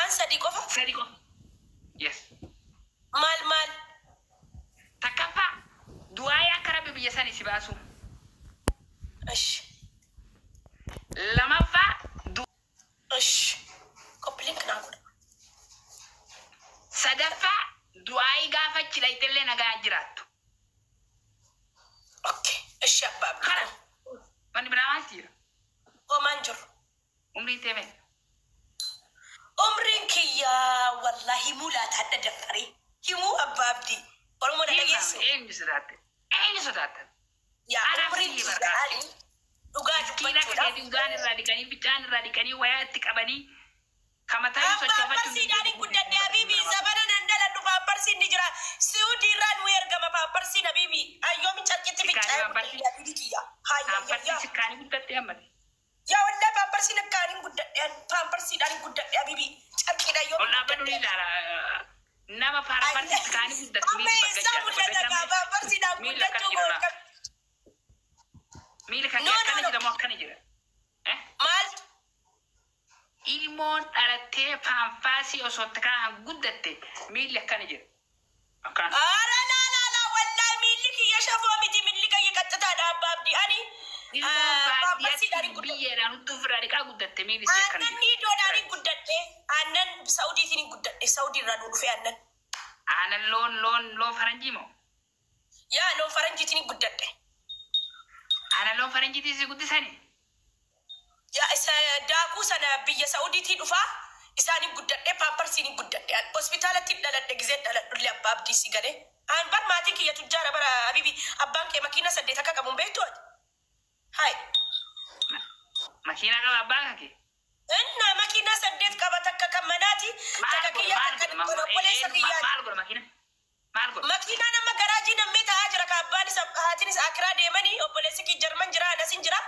Waan sadii qofa? Sadi qofa. Yes. Maal maal? Takkaffaa, du'aa'ii akka Rabbi biyya sanii si baasu. Ishi. Lamaffaa, Ishi. Copy link naa godha. Sadaffaa, du'aa'ii gaafa achi dhayxellee nagaan jiraattu. Okay. Ishi, abbaa abdii. Kana wanni biraa maaltu jira? Homaan jiru. Umriin tee meeqa? Umriin kiyyaa, wallahi himuu laata hadha daffaree? Himuu, abbaa abdii? Oromoo na Hima. Dhageessu? Eenyu sodaatte? Eenyu sodaattan? Yaa Anaaf umriin sii kiyya barkaate. ani dhugaa Miskiina akka dubbachuudhaaf. keetii udaan irraa dhiqanii, ficcaan irraa dhiqanii, wayaa itti qabanii, kamataa An sochoofachuun. Paamparsiidhaan hin guddadhe, habiibi. Zabana nan dhaladhu paamparsiin ni jira. Si'uudii irraa nu ergama paamparsiin, habiibi. Ayyoomi carqitti Sikkaanii fincaa'ee paamparsii? guddadhe, habiibi kiyya. Haayya. Paamparsii Yaa. sikkaanii guddatte ammate. Yaa wallaahi paamparsiin akkaan hin guddadhe. Paamparsiidhaan hin guddadhe, habiibi. Carqiidhaan yoo Ol dhaabbadhu ni ilaala. Nama paamparsii sikkaanii guddatu Amma miilli eessaa bakka mul'ata kaa paamparsiidhaan Miilli akkana guddachuu jira laa. koo? Miilli kan No, no, akkana no. jira moo akkana jira? Eh? Maal? Ilmoon dhalattee paamparsi osoo itti kaahan guddatte miilli akkana jira. Akkaan. Ara laa laa laa, wallaahi miilli kiyya shafoo miti, miilli kiyya qaxxitaadha, abbaa abdii. Ani Ilmoon paamparsiidhaan hin baadiyyaatti guddadhe. biyyeedhaan hudduu ofirraa dhiqaa guddatte miilli ishee akkana Aannan jira. niidoodhaan hin guddadhe. Aannan Saudiitiin hin guddadhe. Saudii irraa nu dhufe aannan. Aannan loon faranjii moo? Yaa, loon faranjiitiin hin guddadhe. Aannan loon faranjiitiin si guddisanii? Yaa, isa daakuu sana biyya Saudiitii dhufaa, isaan hin guddadhe, paamparsiin hin guddadhe. An hospitaalatti hin dhaladhe, gizeen dhaladhullee, abbaa abdii, si galee. An bar maatiin kiyya tujjaara bara, habiibi. Abbaan kee makiina saddeet akka qabu hin beektu ati? Hai. Makiinaa qaba abbaan kee? Inna makiinaa saddeet qaba, takka kan manaati, Maal takka godha? kiyya, Maal takka godha? kan obboleessa kiyyaati. Maal godha makiina? Maal godha? Makiinaa nama garaajii nammee taa'aa jira. Ka abbaan isa haatinis akiraa deemanii, obboleessi kiyya Jarman jira, anas hin jira.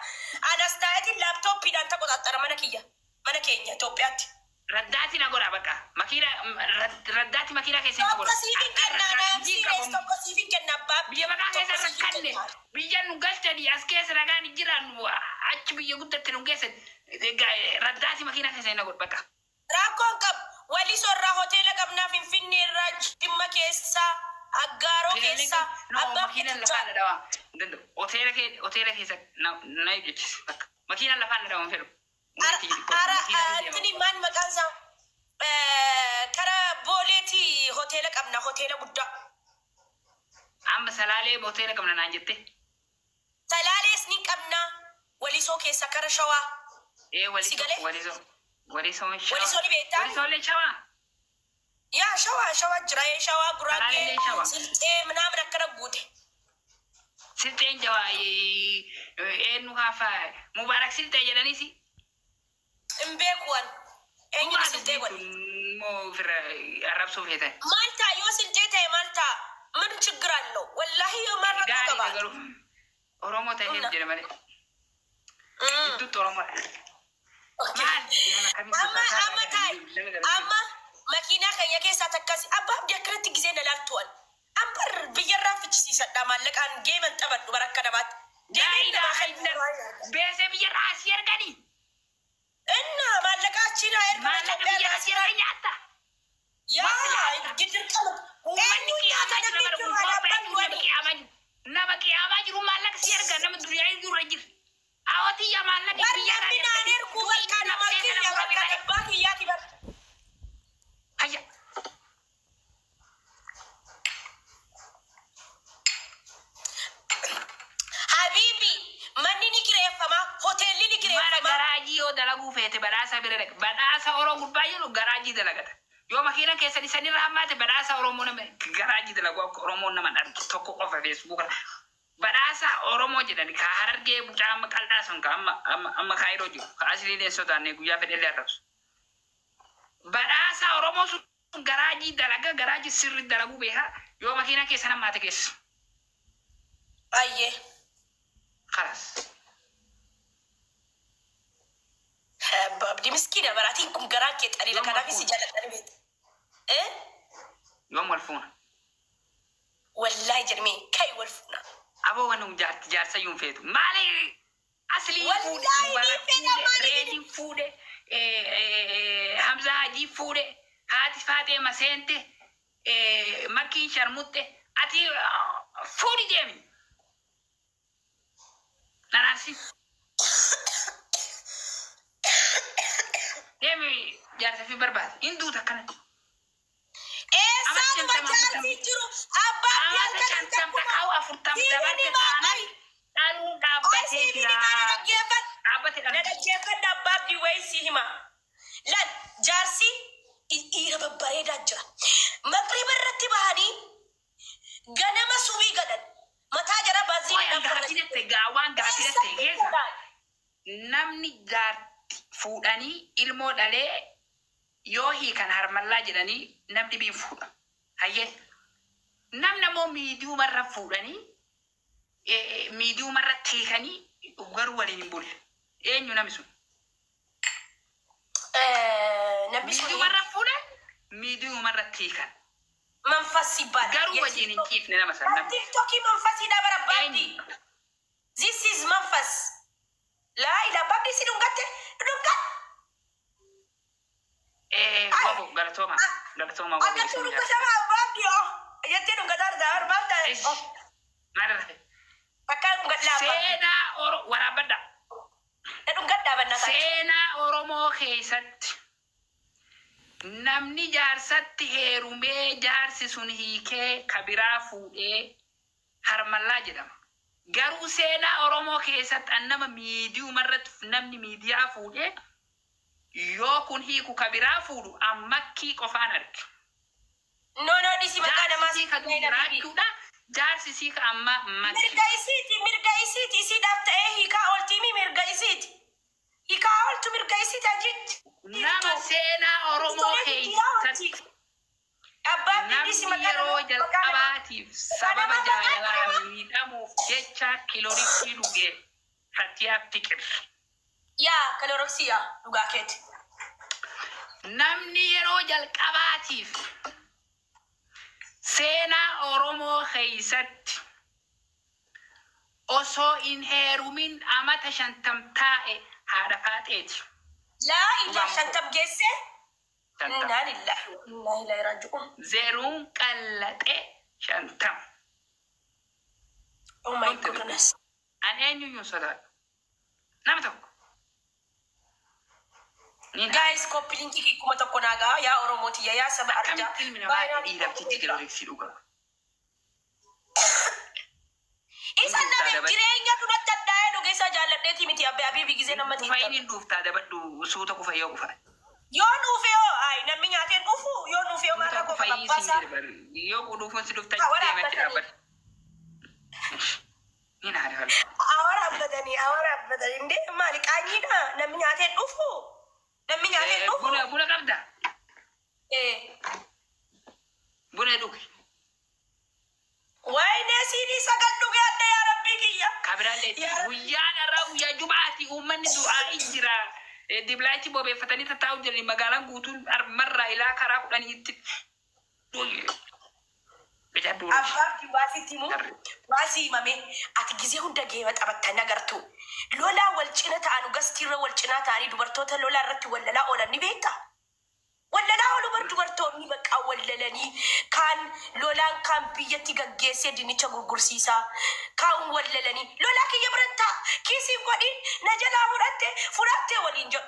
Anas taa'eetiin laaptooppiidhaan taqoxaxxara mana kiyya. Mana keenya Itoophiyaatti. Raddaati na godha bakka. Makiinaa raddaati makiinaa keessa na Tokko godha. siif hin kenna, naaf tokko siif hin kenna, abbaa abdii. Biyya maqaa Tokko keessa siif hin rakkanne, kenna. biyya nu galchanii as keessa nagaan hin jiraannu, achi biyya guddatte nu geessan, raddaati makiinaa keessa na godha bakka. Rakkoon qabu. Walisoo irraa hoteela qabnaa, Finfinnee irraa, Jimma keessaa, Aggaaroo keessaa. No, Abbaan makiinaan tujjaara. lafaan na dhawaa. Hin danda'u. Hoteela kee hoteela keessa na hojjechise bakka. Makiinaan lafaan na dhawaa hin fedhu. Ara antini maal maqaan isaa? Kara Booleeti hoteela qabna, hoteela guddaa. Amma Salaalee hoteela qabna naan jette. Salaalees ni qabna, Walisoo keessa kara Shawaa. Ee, Si Walisoo. galee? Walisoo. Walisoon Shawaa. Walisoo ni beektaa? Walisoolee Shawaa. Yaa, Shawaa, Shawaa jira, ee, Shawaa, Guraagee, Salaalellee Shawaa. Silxee minaamin akkana guute. Silxeen jawaa eenyu kaafa Mubaarak Silxee jedhaniisi. Hin beeku an. Eenyutu Silxee godhe? Moo ofirra arrabsuu feetan? Maal ta'a yoo Silxee ta'e, maal ta'a? ምን ችግር አለው? ወላሂ maal rakkoo Gaariidha qaba? garuu Oromoo ta'eef jedhe malee. Gidduutti Oromoodha. Maal nama akkamitti Amma amma ta'i, nama amma makiinaa keenya keessaa takkas, abbaa abdii, akkanatti gizee na laaltu an. An bar biyyarraa fichisiisadha, maallaqaan geeman taphadhu bara akka namaatti. Deemeen namaa kan Beesee biyyarraa asii erganii. Inna maallaqa achiin haa ergamu. Maallaqa Itoophiyaa biyyarraa asii ergan nyaatta. Yaa, dirqama. Uummanni Eenyu qiyaamaa nyaata jira namni bara jiru kun abbaan Itoophiyaa nama du'anii. qiyaamaa jiru. Nama qiyaamaa jiru maallaqa si erga, nama duniyaa dura jira. Awwaatiyyaa maallaqa Bar biyyarraa namni naan erguu barkaan nama kiyya, barkaan abbaa kiyyaati bar. Hayya. Habiibi, manni ni kireeffama, hoteelli ni Mana kireeffama. garaajii yoo dalaguu feete badhaasa bira dhaqe. Badhaasa Oromoo gubbaa jiru garaajii dalagata. Yoo makiina keessan isanirra hammaate, badhaasa Oromoo nama garaajii dalagu akka Oromoon nama arge tokko qofa Feesbuuka. Badhaasa Oromoo jedhani ka Harargee mucaa amma qal'aa sun ka amma Kaayiroo jiru ka asliilee sodaanne guyyaa fedhellee arrabsu. Badhaasa Oromoo sun garaajii dalaga, garaajii sirri dalaguu beeka, yoo makiina keessan hammaate keessa. Ayyee. Khalas. Abbaa abdii, miskiina baraatiin kun garaan kee xaliila, Yoom kanaaf wal si fuuna? jaalladhan beekta. Eh? Yoom wal fuuna? Wallaahi jedhamee kai wal fuuna. Aboo, wanni jaarti jaarsa yuun feetu. Maali aslii fuudhe, Wallaahi ni Mubarak fedha fuudhe, maali? Reediin fuudhe, Hamza. Hajii fuudhe, haati Faaxee maseente, makkiin sharmutte, ati fuudhi deemi. Nanaarsi. Deemi jaarsa fi barbaade. Hin duuta akkanatti. Eessaanuma jaarsi jiru abbaa Amata 50 takkaa'u 40 dabarte taanaan dhaluun dhaabbatee jira. Dhaabbate Na dhaluun. dhaggeeffadha abbaa abdii wayii si hima. Laal jaarsi dhiira babbareedaa jira. Maqriba irratti bahanii ganama subii galan. Mataa jara Qoy baaziliidhaan gaafii jette gaawaan gaafii jette keessa namni jaarti fuudhanii ilmoo dhalee yoo hiikan harmallaa jedhanii namni biin fuudha. Hayyee. Namni ammoo miidiyumarra fuudhanii miidiyumarra hiikanii garuu waliin hin bulle. Eenyu namni sun? Namni sun Miidiyumarra fuudhan, miidiyumarra hiikan. Manfas ይባላል። Garuu wajjin hin ciifne nama san namni. TikTokii manfasiidha bara baabdi. Eenyu? This is manfas. Laa ilaa baabdi si dhungatte dhungat. Wabo galatooma galatooma wabo Akkatti isin jaarsa. dhungatama baabdi oo jettee dhungataa jirta bara baabdi. Ish. Maal irra? Akka dhungadhaa baabdi. Seenaa Oro waraabbadha. Dhungadhaa bannaa taate. Seenaa Oromoo keessatti namni jaarsatti heerumee jaarsi sun hiikee kabiraa fuudhee harmallaa jedhama. Garuu seenaa Oromoo keessatti an nama miidiyumarratti namni miidiyaa fuudhee yoo kun hiiku kabiraa fuudhu ammakkii qofaan arge. No no dhisi maqaa namaa Jaarsi sii ka jiraachuudha. Jaarsi sii ka amma makki. Mirga isiiti, mirga isiiti, isiidhaaf ta'ee hiikaa ooltiimi mirga isiiti. Hiikaa ooltu mirga isiiti ajiitti. Nama seenaa Oromoo keessatti Abbaan dhisi namni maqaa yeroo namaa maqaa namaa. jalqabaatiif sababa Maqaa namaa jaalalaan miidhamuuf jecha kilooriksii dhuge Fatiyaa Fiqir. Yaa kaloroksii yaa dhugaa keeti. Namni yeroo jalqabaatiif seenaa Oromoo keessatti osoo hin heerumin amata 50 taa'e haadha Faaxeeti. Laa ilaa 50 geesse. 50. Innaa lillahi wa innaa ilaihi raaji'uun. Zeruun qallaxe 50. Oh my goodness. Ani eenyuyyuu hin sodaadhu. Nama tokko. Niin Guys, copy linkii 1000 naa gahaa yaa Oromootiyya yaa saba arjaa. akkamitti ilmi namaa dhiiramtichi kilooriksii dhuga? Isa nabe jireenya dunatti addaa'ee dhuge isa jaalladheeti miti abbee abiibi gizee nama Kufa xiixxatu. inni dhuuftaa dabadhu suuta kufa yoo kufa. Yoo dhufe yoo ay namni nyaateen dhufu yoo dhufe yoo maal Suuta rakkoo kufa qaba siin abbaasaa. jedhe yoo dhufuun si dhufta Awara deematti abbatanii. dhaabbadhu. Niin haadha haadha. Awara abbatanii awara abbatanii indee maali qaanyiidha namni nyaateen dhufu namni nyaateen dhufu. Buna buna qabda. Buna dhugi. Waayinee siinii 9 dhuge adda yaa rabbii kiyya. Kabiraallee Yaa Rabbi. guyyaan har'aa guyyaa jumaati uummanni du'aa jira. Diblaayitti bobeeffatanii tattaa'u jirani magaalaan guutuun armarraa ilaa karaa 10tti. Abbaaf waasitti himu waasii himame ati gizee hunda geema taphattan agartu. Lolaa wal cina ta'an gastiirra wal cinaa ta'anii dubartoota lolaa irratti wallalaa oolan ni beektaa? Wallalaa oolu bar dubartoonni bakka wallalanii kaan lolaan kaan biyyatti gaggeessee dinnicha gurgursiisaa kaan wallalanii lolaa kiyya biran ta'a kiisiin godhin na jalaa fudhatte fudhatte waliin jedhu.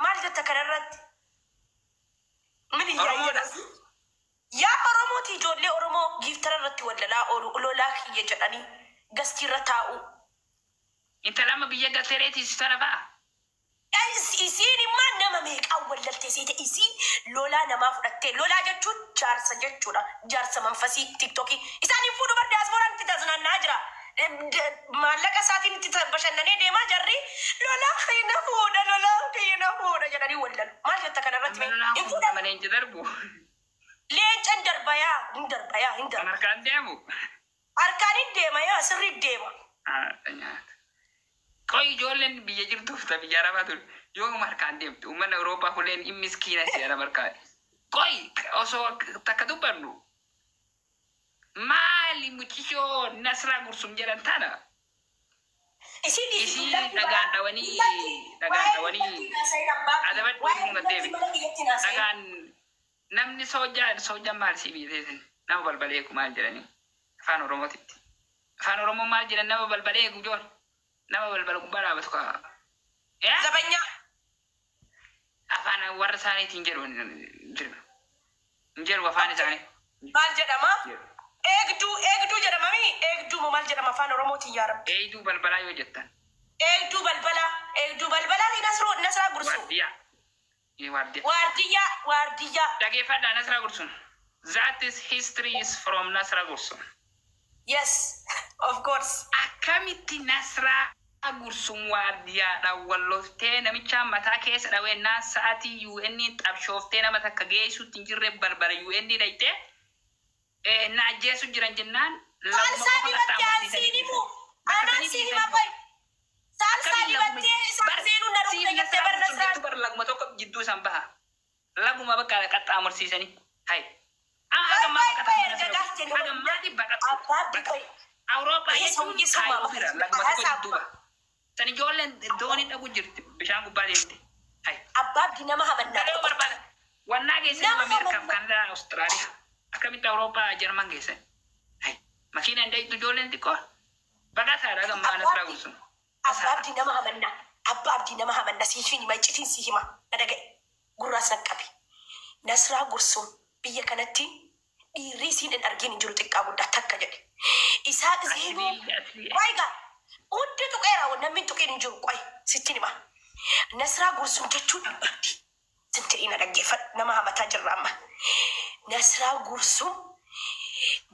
Maal jetta kanarratti? Min Oromoodha. Yaa Oromooti ijoollee Oromoo giiftara irratti wallalaa oolu lolaa kiyya jedhanii gastiirra taa'u. Intala amma biyya galteereetii si tana fa'a. Isiin immoo nama meeqaan wallaltee seete isiin lolaa namaa fudhattee lolaa jechuun jaarsa jechuudha jaarsa manfasii tiktokii isaaniin fuudhu bar diyaaspooraan itti taasifannaa jira. Maallaqa isaatiin itti bashannanee deemaa jarri lolaa kiyya fuudha lolaa kiyya fuudha jedhanii wallalu. Maal jetta kanarratti mee? Lolaan Hin kun fuudhan. nama leenca darbu. Leencan darba yaa hin darba yaa hin Kan darba. harkaan deemu. Harkaan hin deema yaa sirrii deema. Nyaata. Qoy ijoolleen biyya jirtuuf ta biyya arabaa ture. Yooma harkaan deemtu uummanni Awurooppaa kunneen hin miskiina seera barkaa. Qoy osoo takka dubbannu maali mucishoo Nasraa Gursum jedhan tana. Isin Isii dhagaan dhawanii dhagaan dhawanii adabadhu hin deebi. Dhagaan namni soojaa soojaan maal sii biiteetin nama balbala eegu maal jedhanii afaan Oromootitti. Afaan Oromoo maal jedhan nama balbala eegu joon nama balbala gubbaa dhaabatu kaa. Zabanyaa. Afaan warra isaaniitiin jedhu hin jiru. Hin jedhu afaan isaanii. Maal jedhama? Eegduu, eegduu jedhamami? Eegduu moo maal jedhama afaan Oromootiin yaa Rabbi? Eegduu balbalaa yoo jettan. Eegduu balbalaa, eegduu balbalaa fi Nasroo, Nasraa Gursuu. Waardiyyaa. Waardiyyaa. Waardiyyaa, waardiyyaa. Dhageeffadhaa Nasraa Gursum. That is history is from Nasra Gursum. Yes, of course. Akkamitti Nasraa Gursum waardiyyaadhaan wallooftee namicha mataa keessa dhawennaa sa'aatii UN xabshooftee nama takka geessuutti hin jirre balbala UN dhayxee na ajjeesu jiran jennaan Saalsaa dibattee ansiin himu. Anaan siin hima qoy. Saalsaa dibattee isaan seenuu na dhufte jettee bar Nasraan. Bar laguma tokko jidduu isaan baha. Laguma bakka qaxxaamursiisanii. Hai. Qoy qoy erga gaafte Haga maati baqatu. Abbaa Abdii qoy. Awurooppaa Ee, jechuun sawwii sama kaayoo fira laguma tokko haasaa jidduu baha. San ijoolleen doonii dhagu jirti bishaan gubbaa deemte. Hai. Abbaa Abdii nama hamannaa. Dhaga'uu barbaada. Wannaa geessan Nama Ameerikaaf hamannaa. Kanadaa Awustiraaliyaa. Akkamitti Awurooppaa Jarman geessan. Hai. Makiinaan deemtu ijoolleen xiqqoo. Baqataadha gammaa Abbaa Nasraa Abdii Gursum. Abbaa Abdii nama hamannaa. Abbaa Abdii nama hamannaa. Siif hima, iccitiin si hima. Na dhaga'i. Gurraas na qabi. Nasraa Gursum biyya kanatti dhiirri isiin hin argin hin jiru xiqqaa guddaa takka jedhe. Isaaq Zeenuu qoy gaa hundi tuqeera namni hin tuqin hin jiru qoy sittin hima. Nasraa Gursum jechuun Abbaa Abdii. Simtidhii na dhaggeeffadhu nama hamataa jirra amma. Nasraa Gursum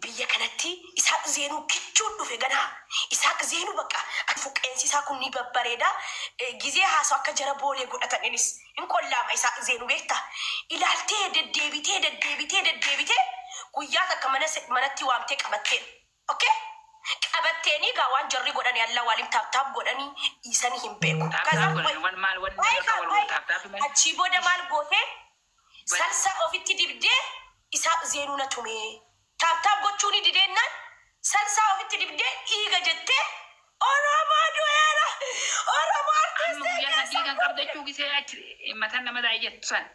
biyya kanatti Isaaq Zeenuu kichuun dhufe ganaa. Isaaq Zeenuu bakka fuqeensi isaa kun ni babbareeda. Gizee haasoo akka jara boolee godhatan innis hin qollaama Isaaq Zeenuu beektaa. Ilaaltee deddeebitee deddeebitee deddeebitee guyyaa takka mana manatti waamtee qabatteen. Okay? Qabatteeni gaa waan jarri godhanii alla waliin tap tap godhanii dhiisanii hin beeku. Tap tap Kazaa godhanii waan maal wanni qoy akka gaa wal qoy tap tap malee. Achii booda maal gootee salsa ofitti dibdee Isaaq Zeenuu na tumee. Tap tap gochuun dideennaan salsaa ofitti dibdee dhiiga jettee Oromoo du'eera. Oromoo Amma artistii guyyaa san keessa dhiigan qabda jechuu gisee achi mataan nama daa'ee jettu san.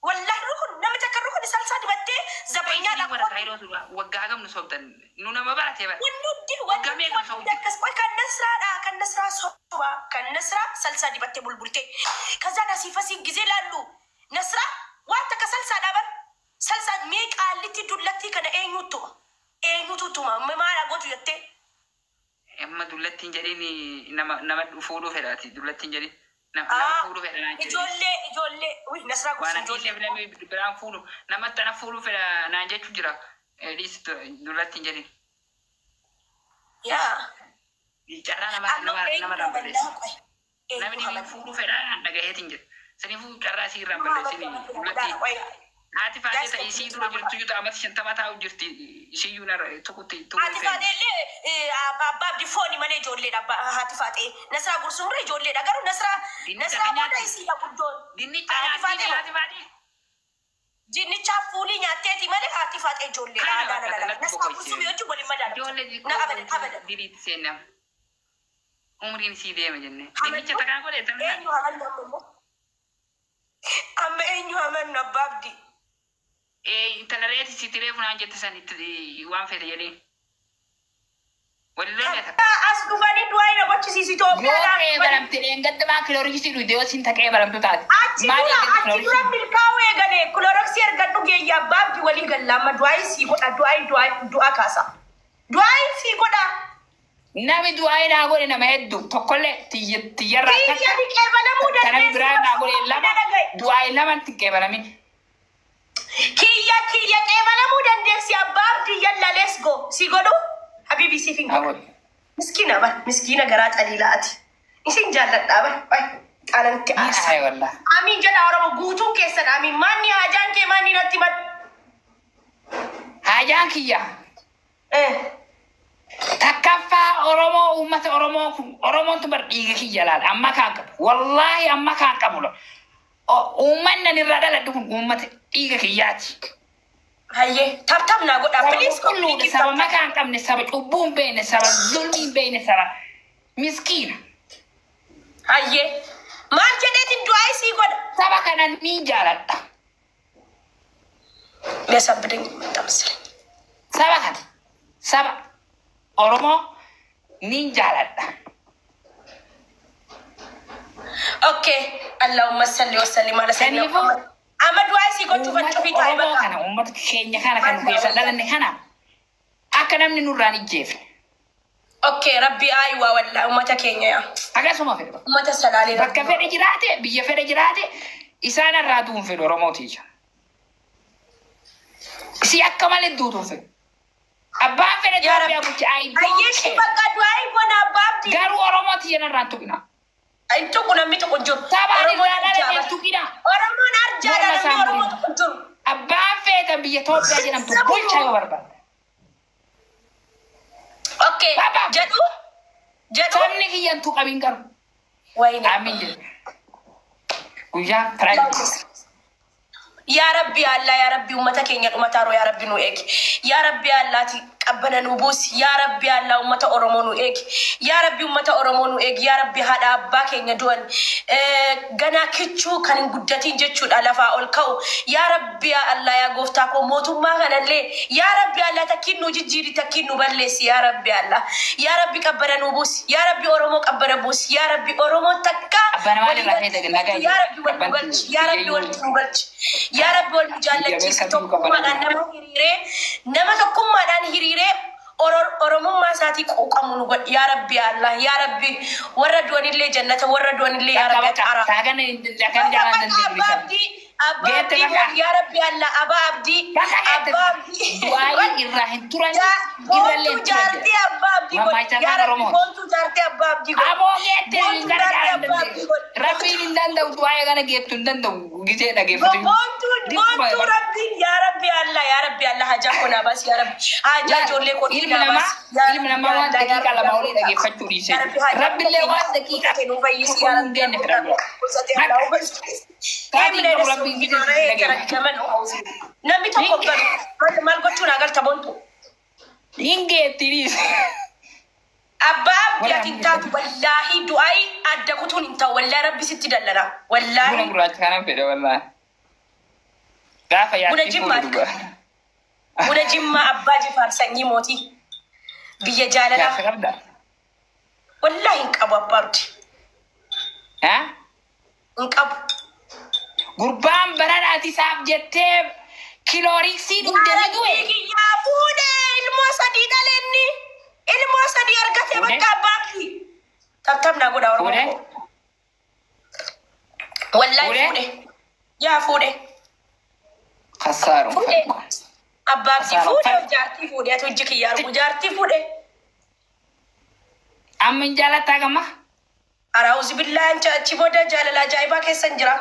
Wallahi rukun namni takka rukun salsaa dibattee zabanyaa Warra kaayiroo tura waggaa hagam nu sobdan nu nama barate bara. Wanni hundi Waggaa wanni meeqa wanni sobdi? akkas qoy kan Nasraadha kan Nasraa soba kan Nasraa salsaa dibattee bulbulte kazaan asii fasii gizee laallu Nasraa waan takka salsaadha bar salsaa mee qaallitti dullatti kana eenyutu tuma eenyutu tuma maal gootu jettee. Amma dullattiin jedhiin nama nama fuudhuu fedhaati dullattiin jedhiin nama nama fuudhuu fedha naan jedhiin. Ijoollee ijoollee uy Nasraa Waan gorsuun ati ijoollee. dhiiseef namni biraan fuudhu namatti ana fuudhuu fedha naan jechuu jira. Dhiisi dullattiin jedhiin. Yaa. Carraa nama Amma nama eenyu namarraan balleessa. hamannaa qoy eenyu Namni hamannaa. fuudhuu fedha naan dhagaheetiin jira. Saniifuu carraa isii irraan balleessini dullattii. Qoy. Haati faatee ta'e isii dura jirtu iyyuu amata 50 taa'u jirti isiyyuu narra tuqutti tuquu Haati feene. Faaxee illee abbaa Abdii fooni malee ijoolleedha haati Faaxee. Nasraa Gursuurra ijoolleedha garuu Nasraa Dinnicha Nasraa kan booda nyaatti. isiidha guddoon. Dinnicha Haati nyaatti Faaxee haati faatee. Dinnichaa fuulii nyaatteeti malee haati Faaxee ijoolleedha. Kana Laa bakka laa laa. kanatti Nasraa boqochee. Gursumii wajjin waliin madaalamtu. Ijoollee Na abadan abadan. diriitti seenam. Umriin isii deema jenne. Dinnicha takkaan godhe tan Eenyu hamannu amma immoo? Amma eenyu hamannu abbaa Abdii? Intala reeti si tiree funaan jette san itti waan fete jedhee. Walii lolle takka. As dhufanii du'aa na gochisiisu Yoo Itoophiyaadhaan qe'ee dhufanii. baramte dheengadda kilooriksii dhuyde yoo siin taqee baramtu taate. Achi Maal dura eeggatti achi dura kilooriksii? milkaa'uu eegale kiloroksii erga dhugeeyya abbaa Abdii walii galla amma du'aa sii godha du'aa du'aa du'aa kaasa. Du'aa sii godha. Nami du'aa naa godhe nama hedduu tokkollee tiyyarraa Kiyya takka ni qeebalamuu kana biraa naa godhe lama dhagaye. du'aa lama itti qeebalamin. Kiyya kiyya qeebalamuu dandeessi abbaa Abdii yalla let's go si godhu habibi siif hin Haa godhu. godhu. Miskiina bar miskiina garaa xaliilaati. Isin jaalladhaa bar bay xaananitti aarsa. Ay wallah. Amiin jedha Oromoo guutuun keessan amiin maanni haajaan kee maanni natti mad. Haajaan kiyya. Takkaffaa Oromoo uummata Oromoo kun Oromoon tun bar dhiiga kiyya laala amma kaan qabu. Wallaahi amma kaan qabu la. Uummanni ani irraa dhaladhu kun uummata dhiiga kiyyaati. Hayyee tap tap naa godhaa Saba please qulqulluudha, saba makaa hin qabne, saba cubbuu hin beekne, saba zulmii hin beekne, saba miskiina. Hayyee. Maal jedheetiin du'aa isii godha? Saba kana ni jaaladha. Miyasabbidin maxxansirin. Saba kana saba Oromoo ni jaaladha. Okay. Allahumma salli wa sallim ala sayyidina Kanaafuu Muhammad. Amma du'aa isii gochuuf uummata achi ofii taa'ee Oromoo bakka. kana uummata keenya kana kan nu keessa dhalanne kana akka namni nurraan ijjeefne. Okay, rabbi ayiwaa wallaa uummata keenya yaa. Akkasuma fedhe bakka. Uummata salaalee Bakka rabbi. fedhe jiraate biyya fedhe jiraate isaan irraa du'uun fedhu Oromootii. Si akka malee duutuun fedhu. Abbaan fedhe Yaa Itoophiyaa Rabbi. bulche I Hayyee don't shi care. bakka du'aa goona abbaa abdii. Garuu Oromootii irraa hin tuqina. Hin tuqu namni tuqu hin jiru. Sabaan Oromoon irraa dhalate arjaa hin bara. tuqina. Oromoon arjaadha Morma namni isaan Oromoo murina. tuqu hin jiru. Abbaan feeta biyya Itoophiyaa jedhamtu bulcha yoo barbaade. Okay, Baba. jedhu jedhu Sabni kiyya hin tuqamin garuu. wayne. Amiin jedhe. Guyyaa Firaayidees. Yaa Rabbi Allah, yaa Rabbi uummata keenya dhumataaroo yaa Rabbi nu eegi. Yaa Rabbi Allaati qabbana nu buusi. Yaa Rabbi Allah uummata Oromoo nu eegi. Yaa Rabbi uummata Oromoo nu eegi. Yaa Rabbi haadha abbaa keenya du'an ganaa kichuu kan hin guddatin jechuudha lafaa ol ka'u. Yaa Rabbi yaa Allah yaa gooftaa koo mootummaa kanallee yaa Rabbi Allah takkiin nu jijjiiri takkiin nu balleessi yaa Rabbi Allah. Yaa Rabbi qabbana nu buusi. Yaa Rabbi Oromoo qabbana buusi. Yaa Rabbi Oromoo takka Abbaan maal walii irraa ta'e nagaa galchi. Yaa Rabbi wal nu galchi. Yaa Rabbi wal nu galchi. Yaa Rabbi wal nu jaallachiisi. Tokkummaadhaan nama hiriiree nama tokkummaadhaan hiriiree Oromummaa isaatii quuqamu nu godhi. Yaa Rabbi yaa Allah. Yaa Rabbi warra du'anillee jannata warra du'anillee yaa Bakka Rabbi bakka ati araara. saagana kan jaalan Bakka dandeenyu abbaa isa. abdii abbaa Geette abdii bakka. yaa Rabbi Allah abbaa abdii Bakka geette. abbaa abdii. Du'aayi irraa hin turan irrallee Boontuu hin turan jaartii jedha. abbaa abdii godhi. Mammaachaan Yaa kan Rabbi Oromooti. boontuu jaartii abbaa abdii godhi. Aboo geette hin Boontuu jaartii gargaaran abbaa abdii dandeenyu. godhi. Rabbiin hin danda'u du'aayii kana geettu hin danda'u gisee dhageeffatu. Boontuu Dikkuma boontuu Rabbiin yaa Rabbi Allah yaa Rabbi Allah hajaa koo naa baasi yaa Rabbi hajaa Laal ijoollee koo ilmi naa namaa baasi yaa ilmi Rabbi namaa waan Allah yaa daqiiqaa Rabbi lama olii dhageeffachuu dhiisee yaa jiru. Rabbi hajaa Rabbillee waan daqiiqaa kee nuu fayyisi tokko yaa hin Rabbi geenne fedha dura. Allah Bakka sa'aatiin qabu Rabbiin gisee si dhageeffatu. Namni tokko galu maal gochuun agarta boontuu. Hin geetti dhiise. Abbaa abdii Wala ati hin taatu wallaahi du'aayi adda kutuun hin ta'u wallaahi rabbi sitti dallana Buna wallaahi gurraacha kanan fedha wallaahi. Gaafa buna yaatti fuudhu jimmaa dhugaa. buna jimmaa abbaa jifaar sanyii mootii biyya jaalalaa Jaarsa qabdaa? wallaahi hin qabu abbaa abdii Haa? hin qabu. Gurbaan baranaati isaaf jettee kilooriksii dhugde ni du'e. Yaa fuudhee ilmoo sadii dhaleenni ilmoo sadii argate Fuudhee? bakka abbaa abdii. Tabtab naa godha Oromoo Fuudhee? koo. Wallaahi Fuudhee? fuudhee. Yaa fuudhee. Kasaaruun Fuudhee. farqo. Abbaa abdii Kasaaruun fuudhee farqo. jaartii fuudhee ati hojii kiyyaa argu jaartii fuudhee. Amma hin jaalattaa gamma? Araawuzi billaa achi booda jaalala ajaa'ibaa keessan jira.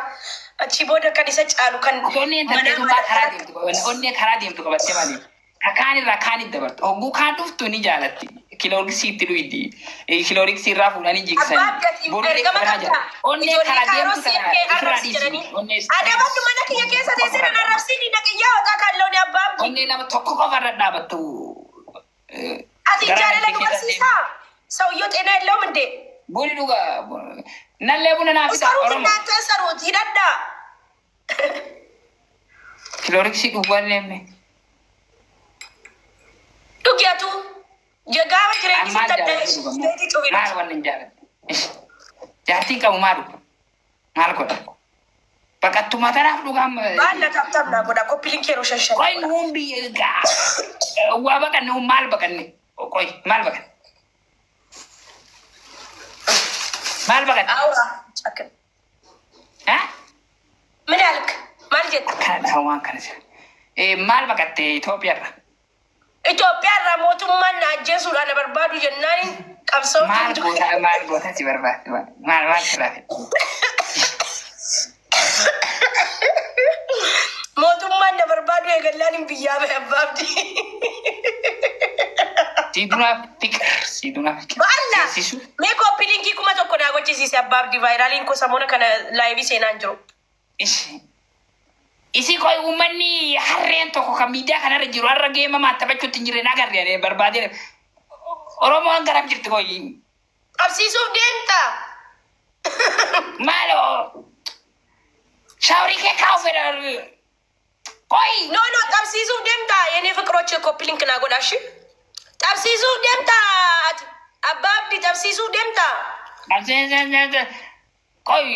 Achi booda kan isa caalu kan Onneen manaa tarteetummaa karaa deemtu qabatte. Onnee karaa deemtu qabattee maali? Kaan irraa kaan dabartu. Hogguu kaan dhuftu ni jaalatti. Kilooriksii itti dhuydi. Kilooriksii irraa fuudhanii Abbaa jigsanii. abdatii Borulee ergama karaa qabdaa. jala. Onnee Ijoollee karaa kaaroo deemtu siif kana kee ofirraa arrabsi dhiisi. jedhanii. Onnee Adabadhu mana kiyya keessa teessee nan arrabsiini naqiyyaa hooqaa kan looni abbaa abdii. Onnee nama tokko qofa irra dhaabattu. Ati Garaa jaalala itti nu keessa barsiisaa? Sawyoo xeenaa የለውም እንዴ? Buni dhugaa. Nallee buna naaf fida Saruuti Oromoo. እናንተ ሰሩት ሂደዳ Kilooriksii dhugaan leemme. ዱጊያቱ gaafa jireenyi Maal sitti adda jaalladhu dhugamu? isheetii cufidha. Maal wanni hin jaalladhu? Jaartiin qabu maal dhuga? Maal godha? Baqattummaa tanaaf dhugaan. Baalla tabtab naa godha koppiliin keeroo shan shan. Qoy nuun biyya waa baqanne nuun maal baqanne? Qoy maal baqanne? Maal baqanne? Awra cakkan. Haa? ምን ያልክ maal jette? Akkana dhaha waan kana jira. Maal baqatte Itoophiyaarra? Itoophiyaa irraa mootummaan na ajjeesuudhaan na barbaadu jennaan qabsoo Maal goota maal goota si barbaadde? Maal maal sirraa fedhe? Mootummaan na barbaadu eegallaan hin biyyaa bahe abbaa abdii. Siidunaa fiqir siidunaa fiqir. Baalla! Seessisu. Mee koppiliinkii 1000 naa gochisiise abbaa abdii vaayiraaliin koo samoona kana laayivii seenaa hin jiru. Isi isi qoy uummanni harreen tokko kan miidiyaa kanarra jiru har'a geemamaa taphachuutti hin jirre agarre ani barbaadee Oromoon garam jirti qoy. Qabsiisuuf deemta. Maaloo shaaworii kee kaa'u fedha. Qoy. No, no, qabsiisuuf deemtaa የኔ ፍቅሮች copy link naa godhaa shi. Qabsiisuuf deemtaa ati abbaa abdii qabsiisuuf deemtaa. Qoy,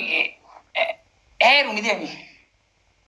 heerumi deemi.